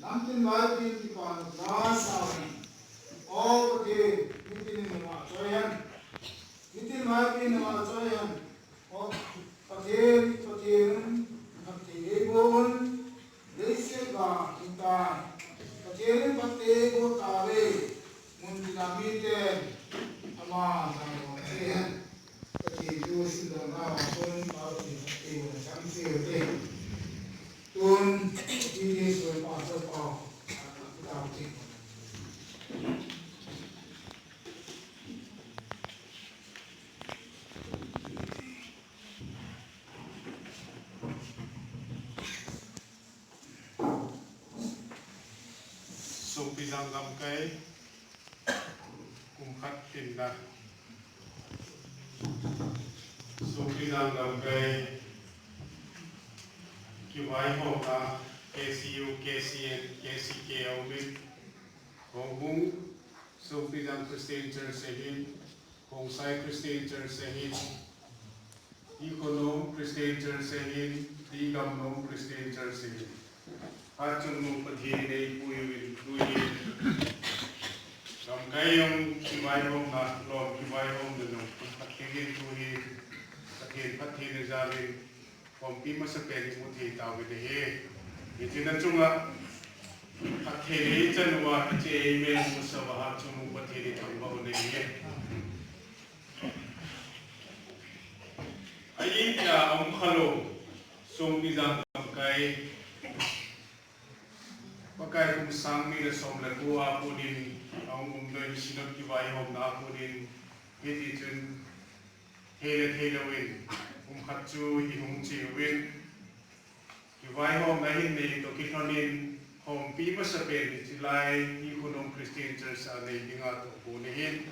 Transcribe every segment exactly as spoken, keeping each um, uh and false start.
Antin lai tin kipa na sa hen. O Pathen, mitin in na choi hen. Mitin lai tin na choi hen. O Pathen, Pathen, Pathen ei bon. Leiset a hung tai. Pathen in phatthei boh tauve. Mun tina miten ama jangdon thei hen. Pathen thu simlona a kon Pathen phatthei bohna chang thei ute. Tun, Pathen thu Pastor pa, a, a, a, Songpijang gamkai, kum khat tinna. Songpijang gamkai, kivaihomna, K C U, K C N, K C K a um in, Houbung, Songpijang Christian Church ahin, Khongsai Christian Church ahin, Ikhonom Christian Church ahin, Digamnom Christian Church ahin. Hatchungnung Pathen in eipui uvin tuhin. Gamkai jong kivaihomna, lom kivaihomna jong, Pathen in tuhin, Pathen phattheina jalin, khompi masapen imu thei tauvin ahi. Hiche na chunga, phattheina ichan uva, hiche eimel musah uva, Hatchungnung Pathen ithangvah u ahi. Ahitia um khalou, Songpijang gamkai, Pakai kum sang ni le som le ko a konin, ahung umdoh in Synod kivaihomna a konin, hitichun, thei le thei louvin, kum khat chu ihung che uvin, kivaihomna hin nei toh kilhonin, khompi masapen hiche lai, Ikhonom Christian Church a nei dinga tohgon ahin,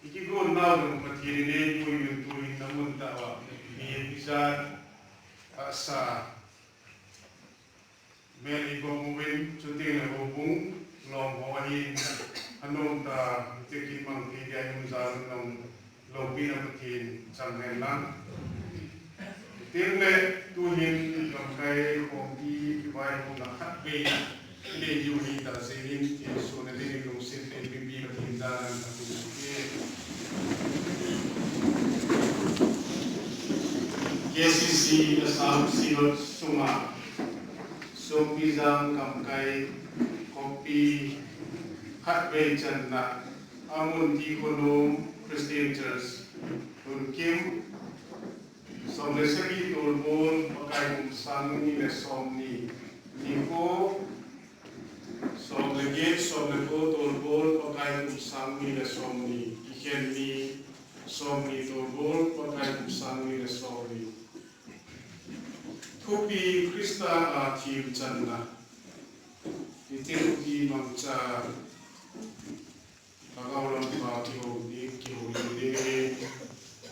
ikigon nau jong Pathen in eipui uvin tuhin namun tah uva, mihem ijat, tahsa, mel igong uvin, chuteng le houbung, lom ho ahin, anom tah, hiche kin mang thei dia jong jal un jong, loupina Pathen chang hen lang. Chuteng le, tuhin, gamkai, khompi, kivaihomna khatvei, inei diu ahi tah jeh in, Jesu na dingin lungset le ipi pi Pathen jal in athum uve. K C C Assam Synod sunga, Songpijang gamkai khompi khatvei channa, amun Ikhonom Christian Church, Lunkim, som le sagi tolbol, Pakai kum sang ni le som ni, nikho, som le get, som le ko tolbol, Pakai kum sang ni le som ni, kikhen ni, som ni tolbol, Pakai kum sang ni le som ni. Thupi Christa a thil channa. Hiche thupi mangcha, lhagao lampa kihou ding, kihou ding,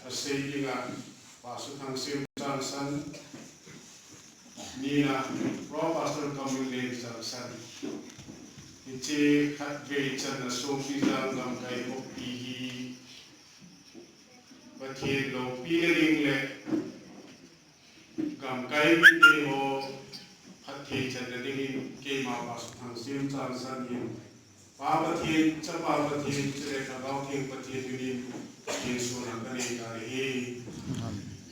asei dinga, Pastor Thangsim Changsan, nina, Pro Pastor Kamminlen Changsan. Hiche khatvei channa Songpijang gamkai khompi hi, Pathen loupina ding le, gamkai mite ho phatthei channa dingin keima Pastor Thangsim Changsan hin, Pa Pathen, Chapa Pathen, chule Lhagao Theng Pathen minin, Pathen sohna kanei tai.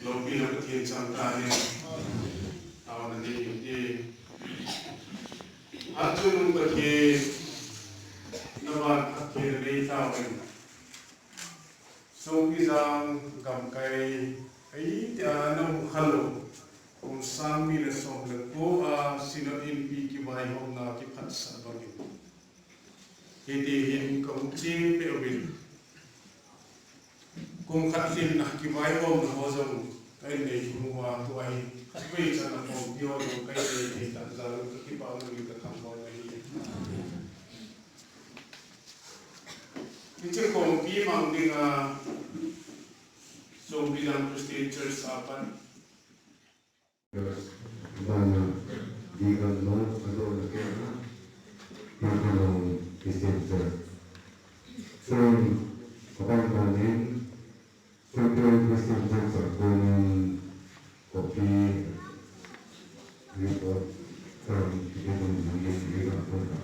Loupina Pathen chang tahen. Taona nei ute. Hatchungnung Pathen, navan phattheina nei tahen. Songpijang gamkai, ahitia na um khalou, kum sang ni le som le ko a Synod Inpi kivaihomna kiphatsah bangin, hiti hin kahung che peh uvin. Kum khat lhinna kivaihomna ho jong kahin nei thei uva, tua hi khatvei channa khompi ho jong kahin nei thei tah jal un kakipah uvin kathangvah uve. Hiche khompi mang dinga Songpijang Christian Church a pat bana, Digamnom, adona kena, Ikhonom Christian Church. Chun, abana in, Central Christian Church a konin copy report from Digamnom, Digamnom,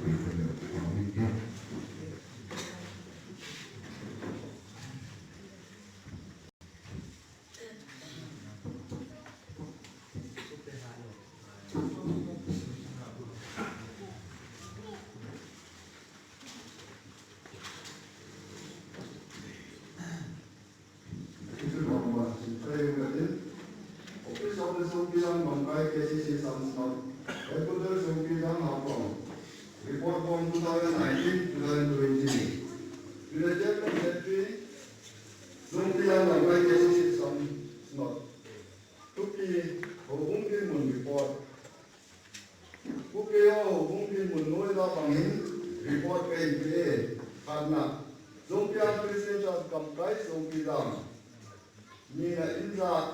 Bangin report kahin pe e. Khatna, Zompiang Christian Church Gamkai Songpi Dam. Nina, injat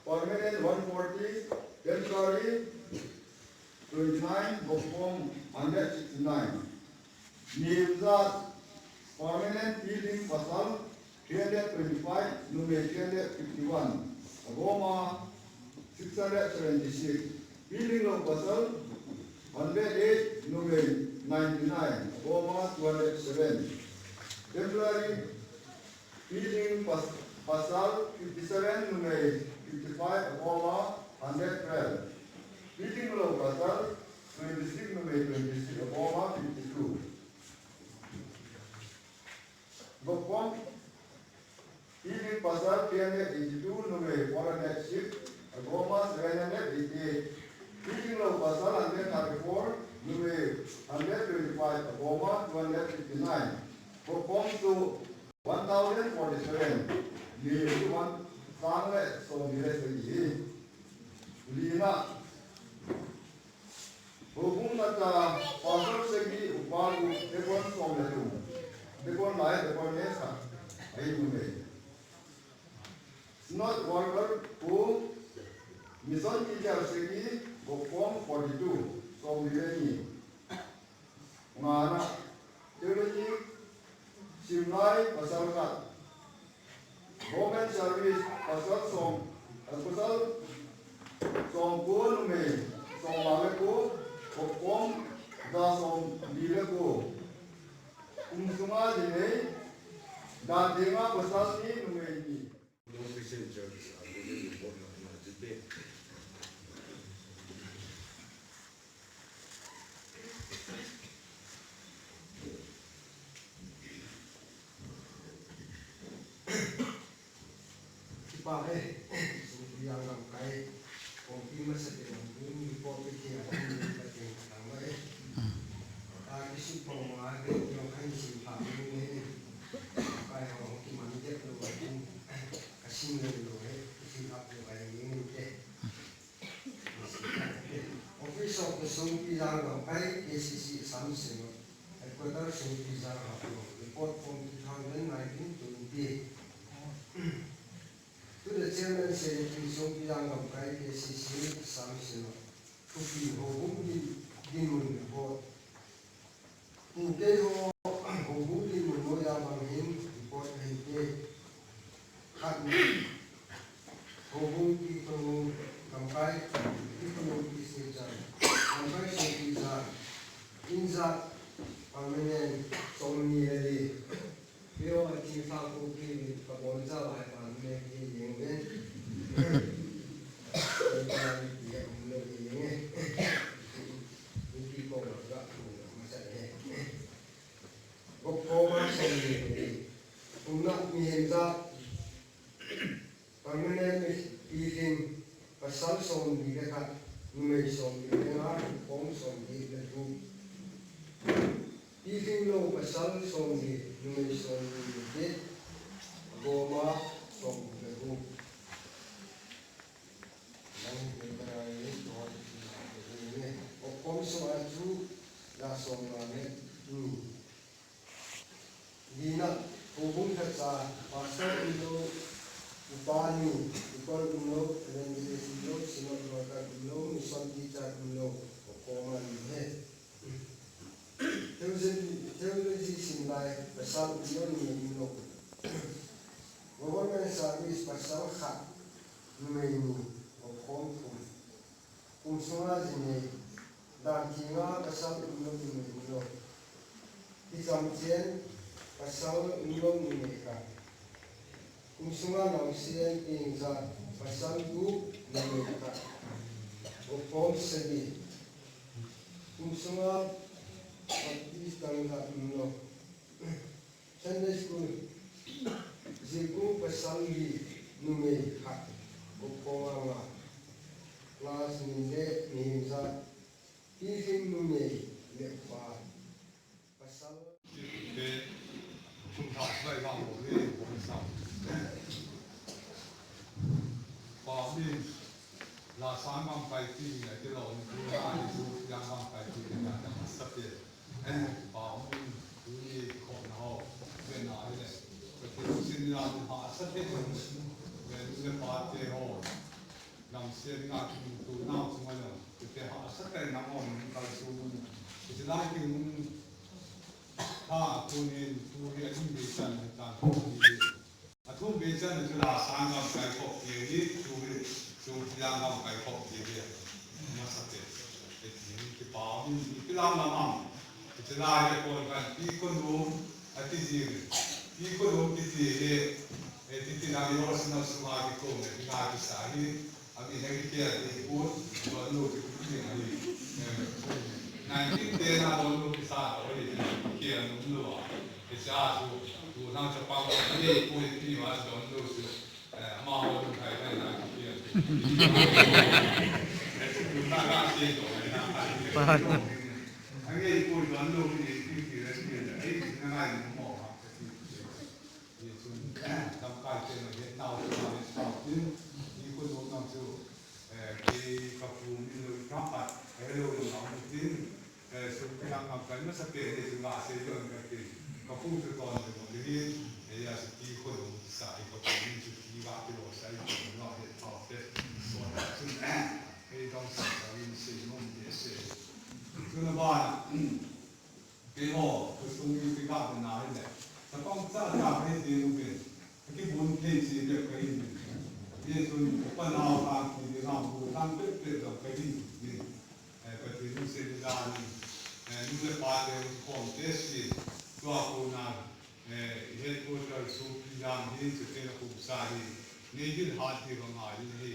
permanent one forty, temporary twenty-nine, gopkom hundred sixty-nine. Ni injat permanent, piling pasal three hundred twenty-five, numei three hundred fifty-one, agoma six hundred seventy-six. Piling lou pasal hundred eight, numei ninety-nine, agoma two hundred seven. Temporary, piling pas-, pasal fifty-seven, numei fifty-five, agoma hundred twelve. Piling lou pasal twenty-six, numei twenty-six, agoma fifty-two. Gopkom, piling pasal three hundred eighty-two, numei four hundred six, agoma seven hundred eighty-eight. Piling lou pasal hundred thirty-four, numei hundred twenty-five, agoma two hundred fifty-nine. Gopkom chu one thousand forty-seven, numei one sang le somni le sagi. Lina, Houbung a cha, pastor sagi, upa gup, deacon som le thum. Deacon lai, deacon ne sa. Ahi mu me. Synod worker pu, mission teacher sagi, gopkom forty-two, somni le ni. Ngana, theology simlai pasal khat. Government service pasal som, eh, pasal somko, numei somnga le ko, gopkom ja somli le ko. Kum sunga dinei, dan dinga pasal ni, numei ni. Christian Church, a, Golden Report na, na, jite. Kipa e, Songpijang lamkai, kongpi masa te lam, dun, report pe te, a, dun, dun, ka te, ka tang ba e. A, kisu pong ma, dun, dun, ka ni si pa, dun, dun, dun. Kai ho, ki man, dun, dun, dun. Ka sim lou lou e, kisim up lou e, ni ni te. Office of the Songpijang Lamkai K C C Assam Synod, Headquarter Songpijang Haflong, report form two thousand nineteen twenty. To the Chairman Secretary Songpijang Lamkai K C C Assam Synod, Thupi Houbung Din, Dinmun report. Pu keiho, houbung dinmun noiya bang hin report ahin pe. Khatna, houbung pi thum, lamkai pi thum, pi seh chan, lamkai seh pi chan, injat permanent somni le li. Keiho a thing sa ko ki ka bon cha lai pan me ki yeng ve. Ka ki ya um le yeng e. Mipi koma ga thum masa e. Gopkom a somni le li. Thumna, mihem ja permanent, mi, pilhing pasal somli le khat, numei somli le nga, gopkom somli le gup. Pilhing lou pasal somli, numei somli le get, agoma somli le gup. Gopkom sunga chu ja somnga le ni. Lina, houbung khat cha, pastor umlou, upa ni, deacon umlou, evangelist umlou, synod worker umlou, mission teacher umlou, gopkom a ni he. Theology, theology simlai pasal umlou, numei umlou. Government service pasal khat, numei ni, gopkom thum. Kum sunga jinei, dan thenga pasal umlou, numei umlou. Kicham chen pasal umlou, numei khat. Kum sunga naosen teng jat pasal gup, numei khat. Gopkom sagi. Kum sunga Baptist dang jat umlou. Sunday school, jilkung pasal li, numei khat, gopkom a nga. Class min le mihem jat, pilhing, numei le upa. Pasal. Pe, thum thah lai vang lo le, gopkom sa. Pa min, la sang mang kai ti ni, a ti lo ni, tu na ni, tu yang mang kai ti ni, na, na, sa pe. Pau min, tuni kikhopna ho, vena hile. Pathen lungset in hahsa thei jong le, nu le pate ho, gamsen a kimuto nau chunga jong, hiti hahsa tah in nangho nung kalson un. Hiche lai kimun, tha, tunin, tu hi ahin bei chan, hitan, tu hi. Athum vei channa chu la sang gamkai khop ti hi, chu hi, chu Songpijang gamkai khop ti hi. Masa te. Eti hi kipa min, ipi lam lam ham. Iti la hi kon kan pi kon um, ati ji. Pi kon um kiti hi, eti ti na yo sina sunga ki kon, eti na ki sa hi. Ami na ki kia ti put, don lo ti put ni ahi. Eh, nineteen ten a don lo ti sa lo hi, kia nung lo a. Ti sa su, tu nang chapang, ani pui ti wa don lo su. Eh, ama ho don kai kai na ki kia. Eh, su na ga si do na. Ani pui don lo ni ti ti la si na. Ai, na ngai mo ha. Hichun, lamkai chena hetnau chu, hetnau tin, ni khonung nang chu, eh, kei kapu min lou khat, helou lou nau tin, eh, Songpijang lamkai masa pen hi chu nga sei lou katin, kapu chu ton chu mo hi, eh, ya chu ti khonung sa hi kapu min chu ti ga ti lou sa hi chu nga hetnau te, so ta chun, eh, hei dong sa sa min sei nom te sei. Chuna ba, Keiho, khosung in kikah na hile. Chapang cha cha kahi jeng uvin. Kakibon thei ji bep kahi uvin. Hichun, upa nau khan kiding a, bu khan pet pet jong kahi uvin. Eh, Pathen lungset in, eh, nu le pa te u khom te si. Tua kona, eh, headquarter Songpijang hin, Songpijang kum sa hi. Nei dil hat hi vang a hin hi.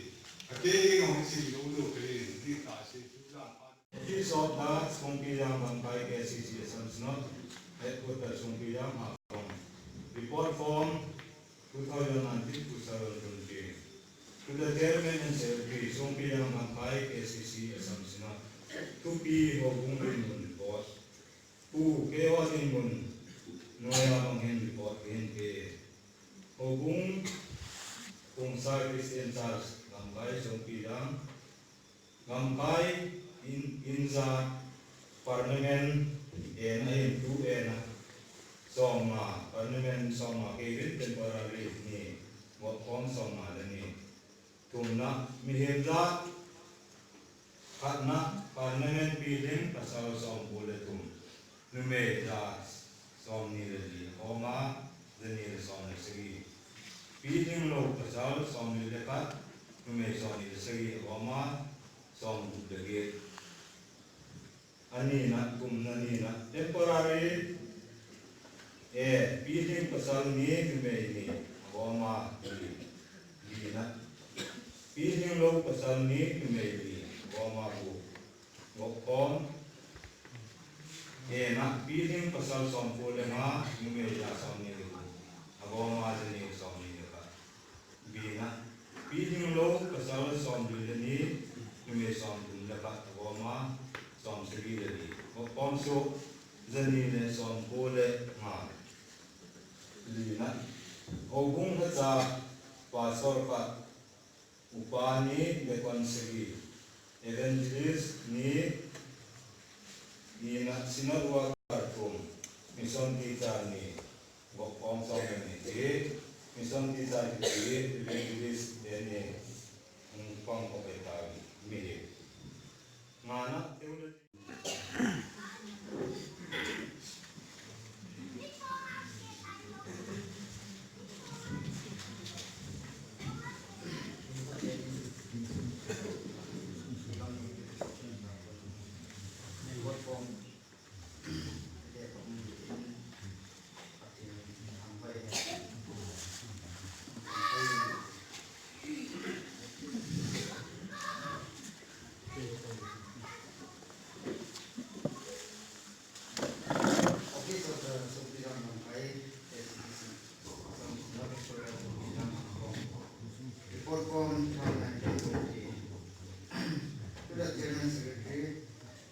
Kakei jong hi si lo lo kahi, dil ta si, tu jang khan. Office of the Songpijang Lamkai K C C Assam Synod, Headquarter Songpijang, Haflong. Report form two thousand nineteen two thousand twenty. To the Chairman and Secretary, Songpijang Lamkai K C C Assam Synod. Two P Houbung Dinmun report. Pu K O Dinmun, noiya bang hin report hin pe. Houbung Khongsai Christian Church, Lamkai Songpijang. Lamkai in, in ja Parliament ena hin tu ena. Somnga, Parliament somnga kei vin temporary ni, vot khom somnga le ni. Thumna, mihem ja, khatna, Parliament pilhing pasal somko le thum. Numei ja somni le li, akhoma jani le som le sagi. Pilhing lou pasal somli le khat, numei somni le sagi, akhoma somgup le get. Anina, thumna nina, temporary, eh, pilhing pasal ni, numei ni, akhoma li. Lina, pilhing lou pasal ni, numei li, akhoma gup. Vot khom. Ena, pilhing pasal somko le nga, numei ja somni le gup. Akhoma jani somni le khat. Bina, pilhing lou pasal somli le ni, numei somthum le khat. Akhoma somsagi le li. Vot khom so, jani le somko le nga. Lina, houbung hacha, pastor khat. Upa ni, deacon sagi, evangelist ni, ni na, synod worker thum, mission teacher ni, vot khom som le ni, mission teacher ni, evangelist ni, pang ko pe ta mi. Ngana, theology. Office of the Songpijang Lamkai, S D C, Assam Synod Headquarter Songpijang, Haflong. Report form two thousand nineteen twenty. To the Chairman Secretary,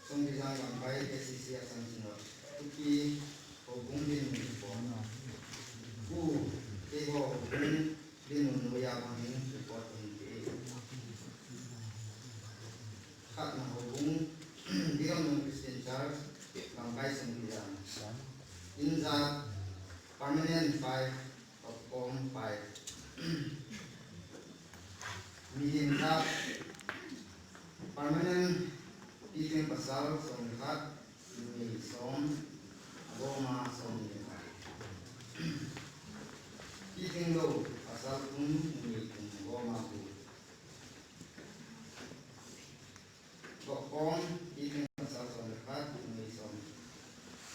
Songpijang Lamkai, S D C, Assam Synod. Two P Houbung Dinmun report. Pu, keiho Houbung Dinmun noiya bang hin report hin pe. Khatna, Houbung Dinmun Christian Church, Lamkai Songpijang. Injat, permanent five, perform five. Mihem jat, permanent, pitheng pasal som le khat, numei som, agoma som ni le khat. Pitheng lou, pasal thum, numei thum, agoma gup. Gopkhom, pitheng pasal som le khat, numei som.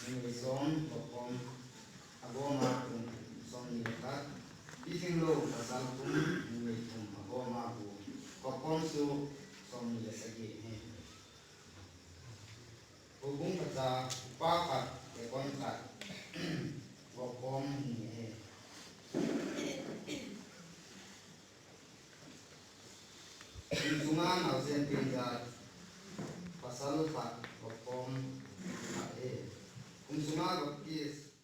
Numei som, gopkhom, agoma thum, som ni le khat. Pitheng lou, pasal thum, numei thum, agoma gup. Gopkhom chu, som ni le sagi ahi. Houbung khat a, upa khat, deacon khat, gopkhom ni ahi. Kum sunga naosen pen jat, pasal khat, gopkhom khat ahi. Kum sunga Baptist